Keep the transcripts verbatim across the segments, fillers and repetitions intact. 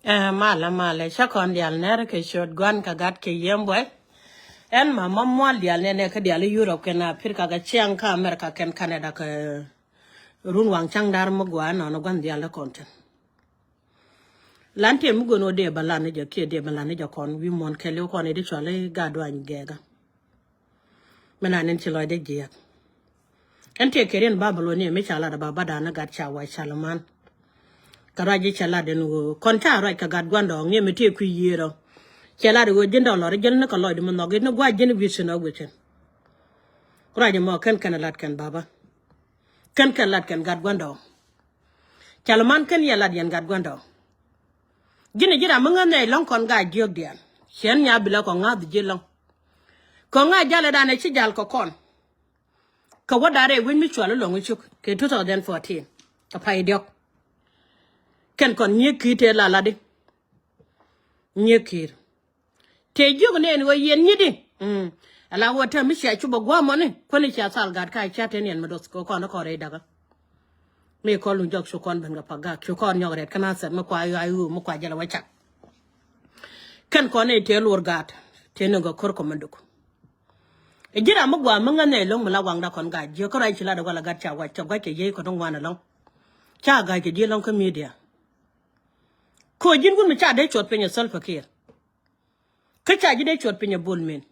Ɛ malɛ malɛ, cä kɔn diaal nɛr kɛ ciöt Gua̱n kɛ Gat kɛ Yiëë Buɔy. Ɛn ma ma mual diaal nɛnɛ kä diaal i̱ Europe kɛn Africa kɛ ciaŋ kä America kɛn Canada kɛ run waŋ ca̱ŋ da̱r mi gɔaa ɛnɔnɔ gua̱n diaal dee kɔn thi̱n. Lan tiɛm mi gɔn ɣöö dee bä lan ni jɛ kiɛ dee bä lan ni jɛ kɔn wi̱i̱ muɔ̱n kɛɛliw kɔn i̱ di cual i̱ Gat Duany Gɛɛkä. Mi na nin ci lɔcdɛ jiɛk. Ɛn tëë kɛ riɛn Babilon ni mi ca lat ɛ ba ba da̱a̱n ni Gat ca wac ca lɛ man. Kɛ ruac ji̱ cɛ lat ɛn ɣöö kɔn ca ruac kɛ Gat Gua̱ndɔɔŋ ni mi tëë kui̱ yiëër ɔ. Cɛ lat ɛ ɣöö ji̱n dɔlɔr ji̱n ni kɛ lɔcdu mi nhɔk i̱ ni gua̱c ji̱n wi̱i̱ ci nɔ wi̱i̱ cin. Ruac ɛmɔ kɛn kɛn ɛ lat kɛn baba. Kɛn kɛn lat kɛn Gat Gua̱ndɔɔŋ. Ca lɛ man kɛn yɛ lat yɛn Gat Gua̱ndɔɔŋ. Ji̱n ɛ ji̱ ram mi ŋäth nɛy lɔ̱ŋ kɔn Gat jiökdiɛn. Ciɛn nya bilɛ kɔ ŋa̱th ji̱ lɔ̱ŋ. Kɛ ŋa jalɛ danɛ ci jal kɛ kɔn. Kɛ wä da̱rɛ wec mi cual iloŋ icuk kɛ two thousand fourteen kɛ pay diɔ̱k. Kɛn kɔn nyiek ki̱i̱t tëë la latdi. Nyiek ki̱i̱t tëë jiök nɛɛni ɣöö yɛn nyi̱t i̱. Mm. Ala ɣöö tɛm mi cia cupɛ gua̱a̱mɔni kuäni cia thal Gat ka cia tëë niɛn mi doth kɛ kɔn i̱ kɔn rɛy dakä. Mi kɔn luny jɔk cu kɔn ben kɛ pa gak cu kɔn nyɔk rɛt kä na thɛp mi kua yuay ɣöö mi kua jɛl ɛ wä cak. Kɛn kɔn i̱ tëë luɔr Gat tëë ni gɛ ko̱r kɔmɛ duk. Ɛ ji̱ ram mi gua̱a̱ mi ŋäth nɛy lo̱ŋ mi la waŋda kɔn Gat jiök kä ruac ci lat ɛ wala Gat ca wac ca gua̱c kɛ yiey kɔn ti ŋuan ɛlɔ̱ŋ. Ca ga̱a̱c kɛ ji̱ ɛlɔ̱ŋ kä media. Ko̱ ji̱n wun mi ca dee cuɔt piny ɛ Salva Kiir. Kä ca ji̱ dee cuɔt piny ɛ Bol Mel.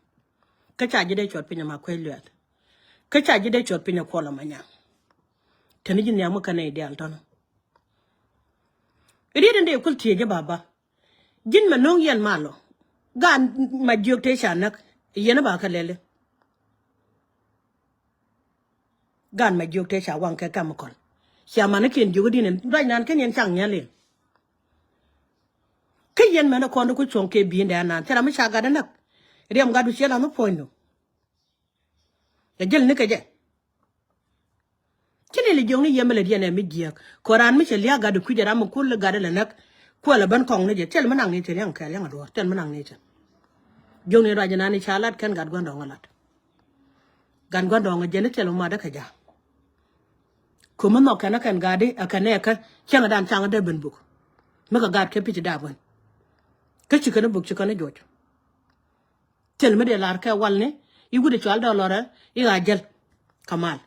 Kä ca ji̱ dee cuɔt piny ɛ Makuei Lueth. Kä ca ji̱ dee cuɔt piny ɛ Kuɔl ɛ Manyaŋ. Teni ji̱ nhiam mi kɛn nɛy diaal tɔ̱nä. Riet in dee kul thiec jɛ baba. Ji̱n mɛ no̱o̱ŋ yɛn malɔ. Gaan ma jiök tëë ca näk yɛn ba kä lɛli. Gaan ma jiök tëë ca waŋ kɛ chemical. Cia manikiɛn jiök i̱ di̱n in ruac naan ken yɛn cak nhial in. Kä yɛn mɛn ɛ kɔn di ku cuɔ̱ŋ kɛ bi̱i̱n dɛ anan thil ram mi ca gat ɛ näk. Riɛm gatdu ciɛ lath mi puɔ̱nydu. Ɛ jil ni kɛ jɛ. Ci ni li jiökni yɛmɛ lɛ diɛn ɛ mi jiääk kɛ raan mi cɛ lia̱a̱ gat kui̱c ɛ ram mi kul gat ɛ lɛ näk. Kuɛ lɛ ben kɔŋ ni jɛ thil mi naŋ ni cɛ liaŋ kɛɛl liaŋ a duɔ̱ɔ̱r thil mi naŋ ni cɛ. Jiökni ruac nani ca lat kɛn Gat Gua̱ndɔɔŋ ɛ lat. Gat Gua̱ndɔɔŋ ɛ jɛn ni thil mi mat ɛ kɛ ja̱. Kä mi nhɔk kɛn ɛ kɛn gat di ɛ kɛn ɛ kɛ cäŋ ɛ dan caŋ ɛ dee ben buk. Mi kɛ gat kɛ pi̱c daap ɣän. Kä ci kɛn ɛ buk ci kɛn ɛ juɔc. Thil mi dee lar kɛ wal ni i̱ wut i̱ cual dɔlɔrɛ i̱ ɣaa jäl. Kɛ mal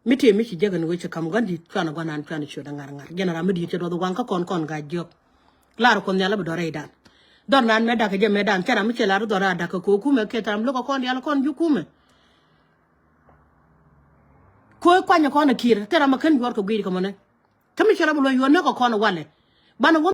mi tëë mi ci jek ɛn wec ci ka̱m gua̱n di̱i̱t cuanɛ gua̱n an cuanɛ ciöt ɛ ŋa̱r ŋa̱r jɛn ram mi di̱i̱t ci duɔth waŋ kä kɔn kɔn gaa jiök. Lar kuɔn nhial a bi dɔrɛ i̱dan. Dhɔr nan mɛ dakä jɛ mɛ dan cɛ ram mi cɛ lar dhɔrɛ a dakä kɛ kumɛ kɛ thɛr ram lo̱k kɛ kɔn diaal kɔn ji̱ kumɛ. Ko̱ kuanyɛ kɔn ɛ ki̱i̱r thɛr ram a kän yuɔr kɛ gui̱i̱r kɛ mɔnɛ. Kä mi cɛ ram a luɔ̱c yuɔr näk kɛ kɔn ɛ walɛ. Banɛ wä